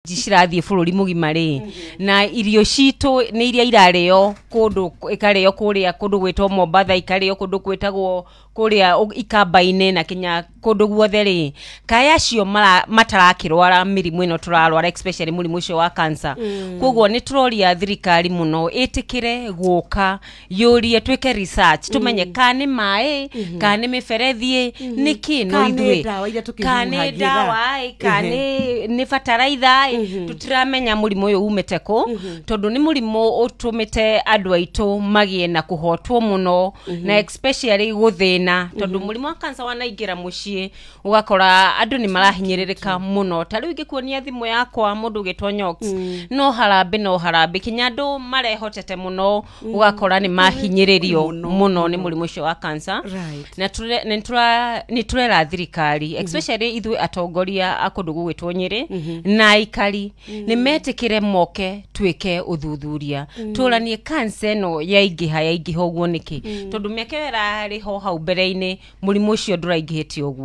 Cirathiĩ bũrũri mũgima rĩ, na irio citũ nĩ iria irarĩo kũndũ, ikarĩo kũrĩa kũndũ gwĩtwo Mombatha, ikarĩo kũndũ gwĩtagwo kũrĩa Ikamba-inĩ na kinya kũndũ guothe rĩ, kaĩ acio matarakĩrwara mĩrimũ ĩno tũrarwara, especially mũrimũ ũcio wa cancer? Koguo nĩ tũroria thirikari mũno ĩtĩkĩre gũka yũrie twĩke research, tũmenye kana nĩ maĩ, kana nĩ mĩberethi, nĩ kĩ no Kana nĩ ithuĩ ndawa iria kana nĩ tũkĩhuhagĩra. Ndawa ĩ, kana nĩ bataraitha ĩ, tũtiramenya mũrimũ ũyũ umĩte kũ, tondũ nĩ mũrimũ ũtũmĩte andũ aitũ magĩe na kũhotwo mũno na especially gũthĩna, tondũ mũrimũ wa cancer wanaingĩra mũciĩ, ũgakora andũ nĩ marahinyĩrĩrĩka mũno. Ta rĩu ingĩkuonia thimũ yakwa, mũndũ ũgĩtwo Nyox, no harambĩ, no harambĩ, kinya andũ marehotete mũno, ũgakora nĩ mahinyĩrĩrio mũno nĩ mũrimũ ũcio wa cancer. Na nĩ tũrera thirikari, especially ithuĩ atongoria a kũndũ gũgwĩtwo Nyĩrĩ na aikari, nĩ metĩkĩre moke twĩke ũthuthuria, tũranie cancer ĩno yaingĩha yaingĩha ũguo nĩkĩ, tondũ mĩaka ĩyo ĩrarĩ ho hau mbere-inĩ mũrimũ ũcio ndũraingĩhĩte ũguo.